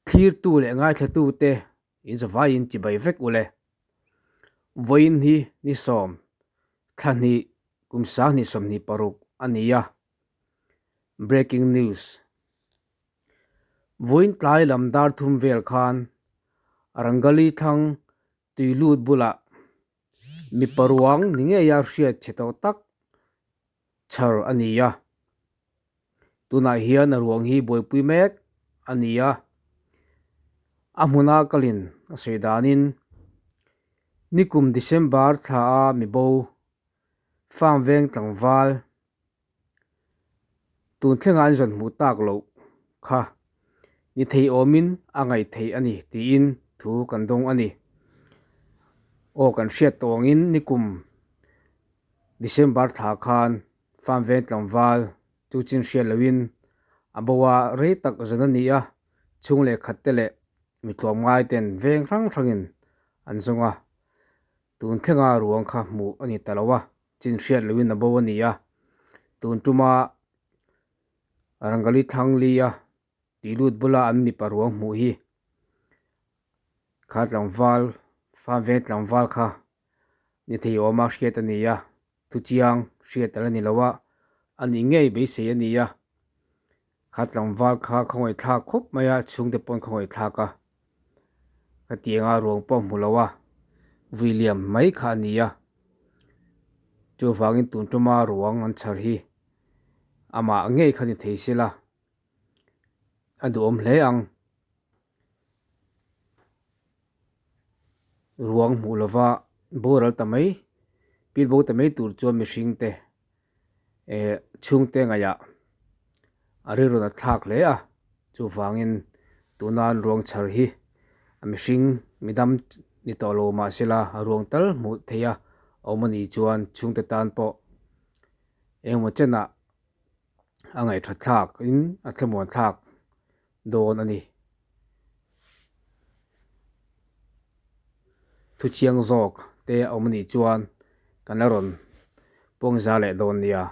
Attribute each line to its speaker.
Speaker 1: Thlirtu leh ngaithlatute in zavaiin chibai vek ule. Vawiin hi ni sawm, thla hnih, kum sanghnih 26 a ni a. Breaking news. Vawiin tlai lam dar thum vel khan Rangali thlang tui lut bulah mipa ruang ni ngeia hriat chhe tawh tak chhar a ni a. Tunah hian a ruang hi buaipui mek a ni a, a hmuna kalin a sawi danin nikum December thla a mibo farm veng tlangval tun thlengah an zawn hmuh tak loh kha ni thei awmin a ngaih theih a ni tiin thu kan dawng a ni. Aw kan hriat tawh angin nikum December thla khan Farm veng tlangval chu chin hriat loin a bo a, rei tak zan a ni a, chhung leh khat te leh mi tlawmngai ten veng hrang hrangin an zawng a, tun thlenga ruang kha hmuh a ni ta lo a, chin hriat loin a bo a ni a, tun tuma Rangali Thanglia tih lut bula an mipa ruang hmuh hi kha tlangval, Farm veng tlangval kha ni thei awma hriat a ni a. Thuchiang hriat a la ni lo a, a nih ngei beisei a ni a. Kha tlangval kha khawngaih thlak khawp mai a, chhungte pawn khawngaih thlak a. Khatianga ruang pawh hmu lo a, vui liam mai kha a ni a. Chuvangin tun tuma ruang an chhar hi amah ngei kha ni thei sela, a duhawm hle ang. Ruang hmuh lova boral ta mai pil bo ta mai tur chuan mihring te eh chhungte ngaihah a rilru a thlak hle a chuvangin tuna an ruang chhar hi a mihring midam ni tawh lo mahsela a ruang tal hmuh theih a awm a nih chuan chhungte tan pawh engemaw chenah a ngaihthat thlak in a thlamuan thlak dawn a ni. Thuchiang zawk te a awm anih chuan kan la rawn pawng za leh dawn nia.